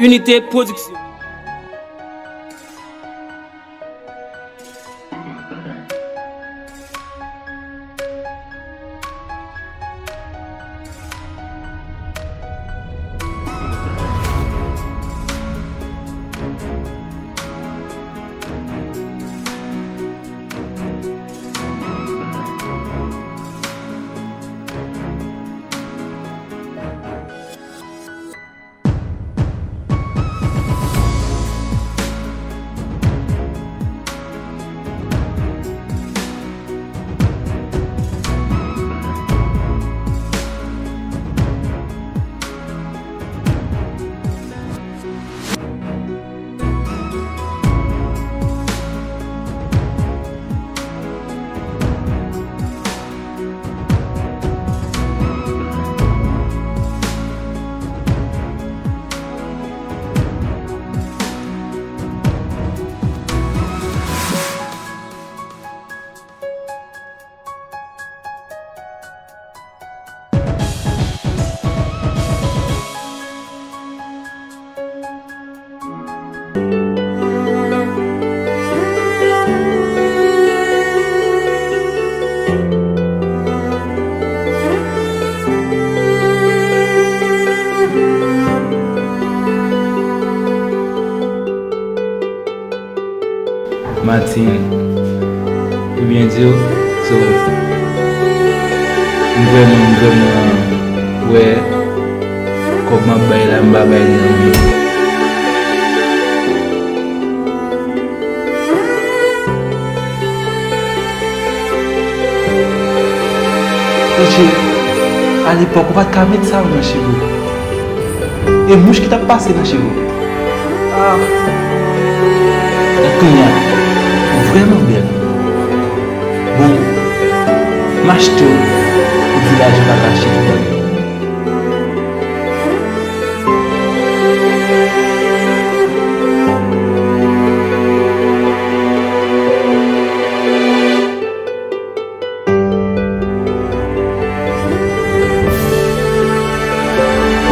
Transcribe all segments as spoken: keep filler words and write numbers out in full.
Unité Production. Martine, pou byen di w, so, m vrèman, m vrèman wè kòb m ap bay la, m pa bay li anyen. Mesye, alepòk, ou pa t ka met sa yo nan cheve w. E mouch ki t ap pase nan cheve w. Ah. Gad kounye a, ou vrèman bèl. Bon, m achte w, ou di lajan pa ka achte tout bagay.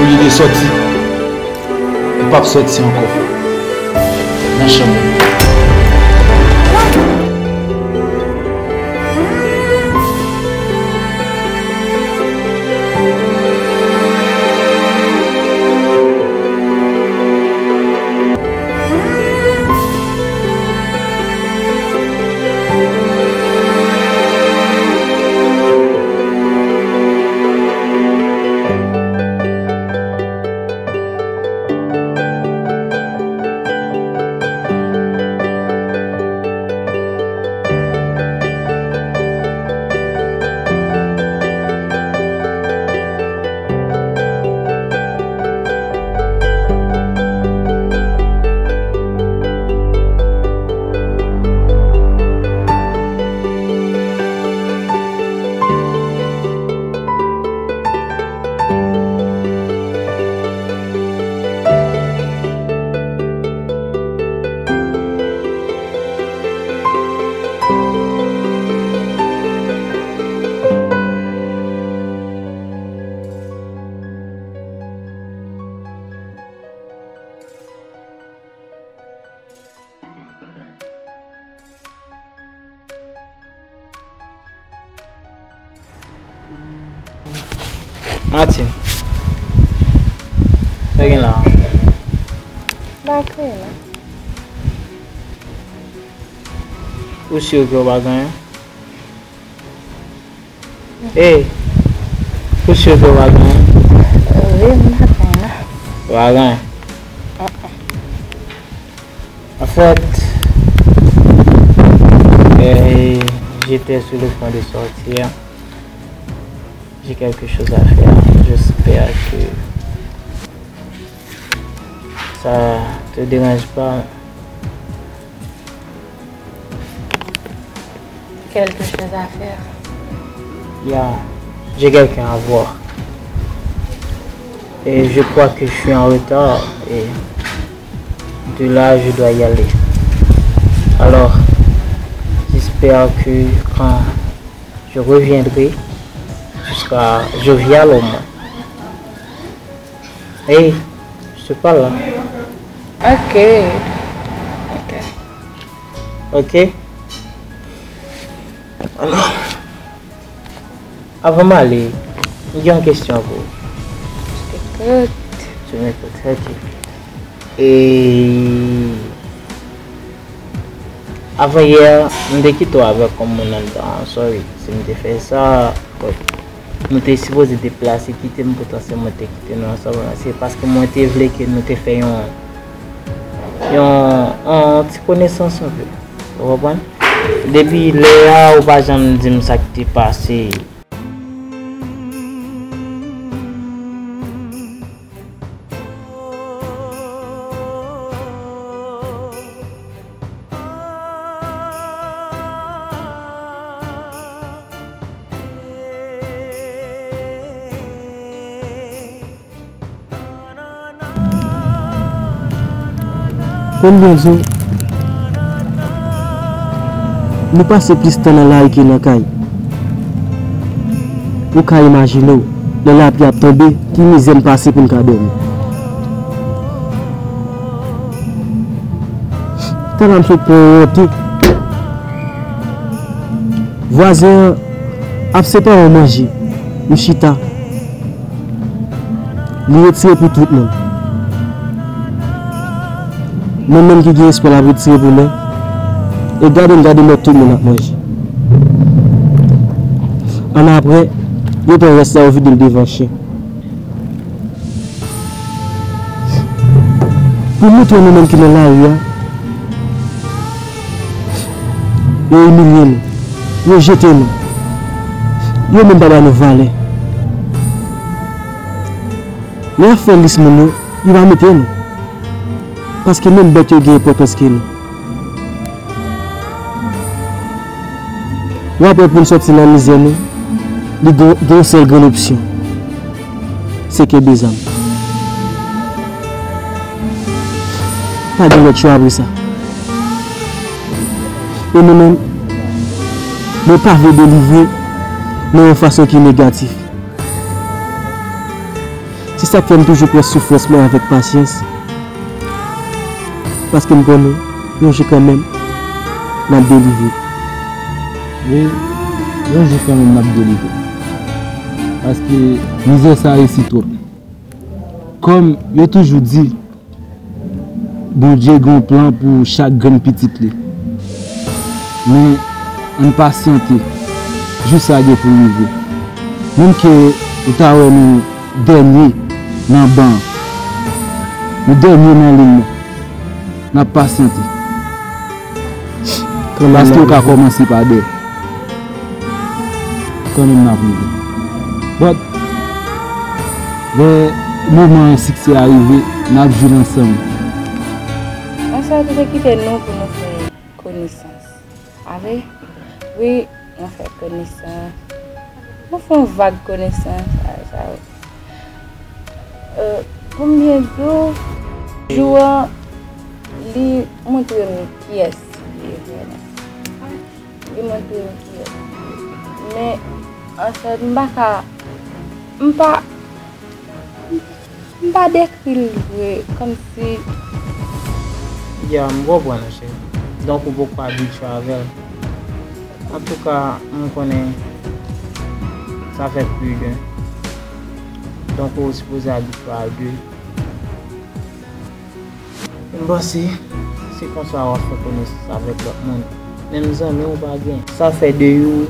Olye de sòti, ou p ap sòti ankò nan chanm ou. Martine, sa gen la? Pa kriye non. Ou si ke w pa gen anyen? Ey, ou si ke w pa gen anyen? Wi, m pa gen anyen non. Ou pa gen anyen? En fait, euh, j'étais sur le point de sortir. J'ai quelque chose à faire. J'espère que ça te dérange pas. Quelque chose à faire. Ya, j'ai quelqu'un à voir. Et je crois que je suis en retard. Et de là, je dois y aller. Alors, j'espère que quand je reviendrai, tu seras jovial au moins. Hey, je te parle là. Ok. Ok. Ok. Alò, avan m ale, m gen yon kesyon pou ou. Sou mwen, ok. E, avan yè, m te kite w avèk yon moun anndan an, sorry si m te fè sa, but nou te sipoze deplase kite m, poutan se mwen te kite nou ansanm lan. Se paske mwen te vle ke nou te fè yon, yon, yon ti konesans anpil. Ou konprann? Depi lè a, ou pa janm di m sa k te pase. Konbyen jou nou pase plis tan nan lari ke nan kay? Ou ka imajine w, lè lapli ap tonbe, ki mizè n pase pou n ka dòmi. Talè a m sot pran yon wonte. Vwazen an ap separe yon manje. M chita. Li retire pou tout moun. Mwen menm ki gen espwa l ap retire pou mwen. E gade m gade mwen tout moun ap manje. Annapre, yo pran rès la, yo vide l devan chen. Pou montre nou menm ki nan lari a, yo imilye nou, yo jete nou, yo menm pa ba nou valè. Lè y ap fè lis moun yo, yo pa mete nou. Paske menm bèt yo gen enpòtans ke nou. W ap wè pou n sòti nan mizè nou, li gen, gen yon sèl grenn opsyon. Se kenbe zam. Pa gen lòt chwa apre sa. E nou menm, mwen pa vle delivre nan yon fason ki negatif. Se sa k fè m toujou pran soufrans mwen avèk pasyans. Paske m konnen, yon jou kanmenm, n ap delivre. Wi, yon jou kanmenm n ap delivre. Paske mizè sa resi twòp. Kòm yo toujou di, Bondye gen yon plan pou chak grenn pitit li. Men, ann pasyante. Jou sa gen pou l rive. Menm ke ou ta wè nou dènye nan ban an, nou dènye nan liy nan, n ap pasyante. Paske w ka kòmanse pa dèyè. Kanmenm n ap rive. But, lè moman siksè a rive, n ap jwi l ansanm. Ansanm, nou te kite nou pou nou fè konesans. Pa vre? Wi, nou fè konesans. Nou fè yon vag konesans. Sa, sa, euh, pou m byen di w, jou an, li montre m kiyès li ye vrèman. Li montre m kiyès li ye. Men, anfèt, m pa ka, m pa, m pa dekri l vre, kòmsi. Ya, m konprann ou, cheri. Donk, ou poko abitye avè l. Antouka, m konnen sa fè pli de. Donk, ou sipoze abitye a de. M panse, se konsa w ap fè konesans avèk lòt moun. Menm zanmi w pa gen. Sa fè de ou,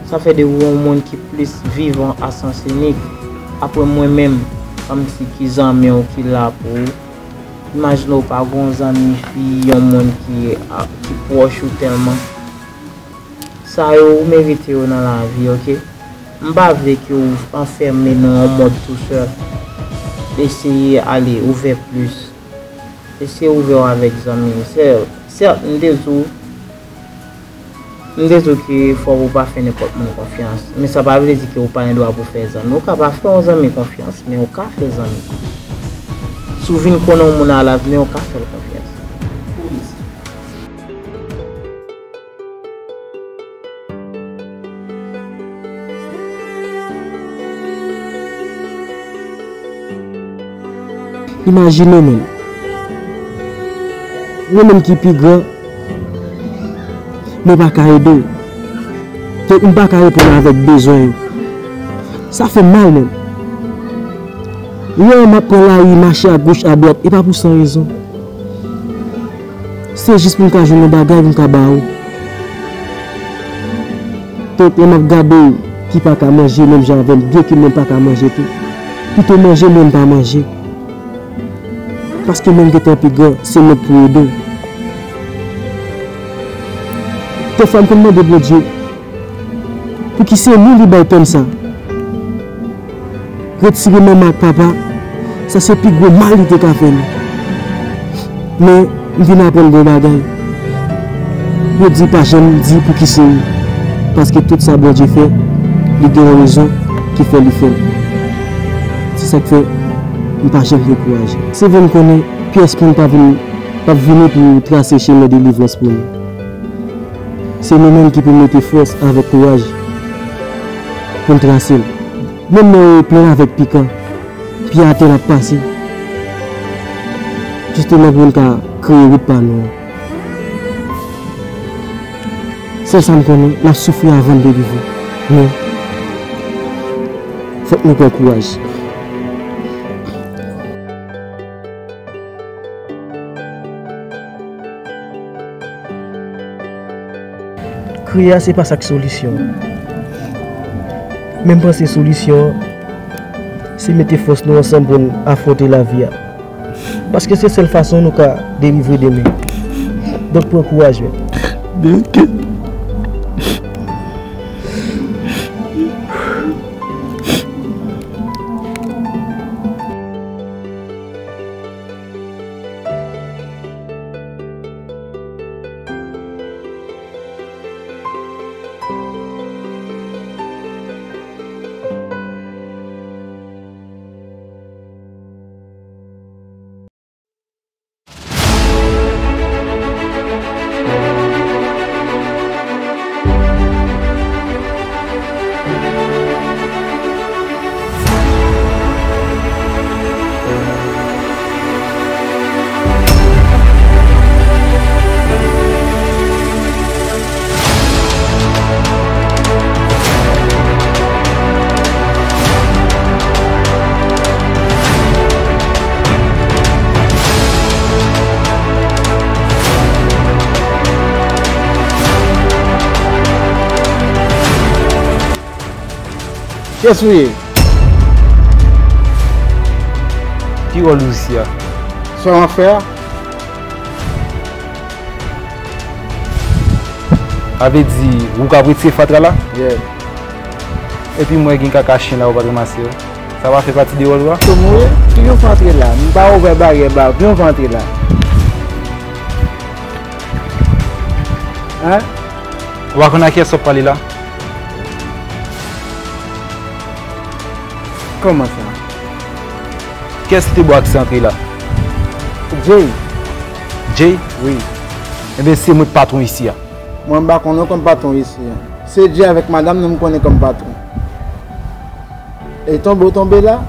sa fè de ou yon moun ki plis vivan a sans inik. Apre mwen menm, kòmsi ki zanmi w ki la pou ou. Imajine w pa gen yon zanmi fi, yon moun ki, a, ki pwòch ou tèlman. Sa yo, ou merite yo nan lavi, oke? M pa vle ke w anfèmen nan yon mond tou sèl. Eseye ale ouvè plis. Eseye ouvè w avèk zanmi. Sè, sèt, m te di w, m te di w ke fòk ou pa fè nenpòt moun konfyans. Men sa pa vle di ke ou pa gen dwa pou fè zanmi. Ou ka pa fè yon zanmi konfyans, men ou ka fè zanmi. Si w vin konnen yon moun a la, men ou ka fè l konfyans. Imajine w menm, Mwen menm ki pi gran, mwen pa ka ede w. Donk, m pa ka reponn avèk bezwen yo. Sa fè m mal menm. Lè m ap pran lari, mache agoch, adwat, e pa pou san rezon. Se jis pou m ka jwenn yon bagay pou m ka ba ou. Donk, lè m ap gade w ki pa ka manje menm jan avè m, byen ke mwen pa ka manje tou. Pito manje, mwen m pa manje. Paske mwen gentan pi gran, se mwen k pou ede w. Dèfwa m konn mande Bondye, pouki se nou li bay pèn sa? Retire manman ak papa, sa se pi gwo mal li te ka fè nou. Men, m vin aprann yon bagay. Yo di pa janm di pouki se ou. Paske tout sa Bondye fè, li gen yon rezon ki fè li fè l. Se sa k fè m pa janm dekouraje. Se vre m konnen pyès moun pa vin, p ap vini pou trase chemen delivrans pou nou. Se nou menm ki pou mete fòs avèk kouraj pou n trase l. Menm lè yo plen avèk pikan, pye atè n ap pase. Jisteman pou n ka kreye wout pa nou an. Sèl sa m konnen, n ap soufri avan n delivre. Men, fòk nou pran kouraj. Kriye a se pa sa k solisyon an. Men m panse solisyon an, se mete fòs nou ansanm pou n afwonte lavi a. Paske se sèl fason nou ka delivre demen. Donk, pran kouraj, men. Kiyès ou ye? Ki wòl ou isi a? Sa w ap fè a? A vle di, ou k ap retire fatra la? Yeah. Epi mwen gen kaka chen la, ou pa t ranmase yo. Sa pa fè pati de wòl ou a? Kòman w ye? Ki jan w fè antre la? M pa ouvè baryè ba w. Ki jan w fè antre la? Hein? Ou pa konn a kiyès w ap pale la? Kòman sa? Kiyès ki te ba w aksè antre la? Jay. Jay? Wi. Ebyen, se mwen k patwon isi a. Mwen m pa konn ou kòm patwon isi a. Se Jay avèk madanm nan m konnen kòm patwon. E tonbe w tonbe la,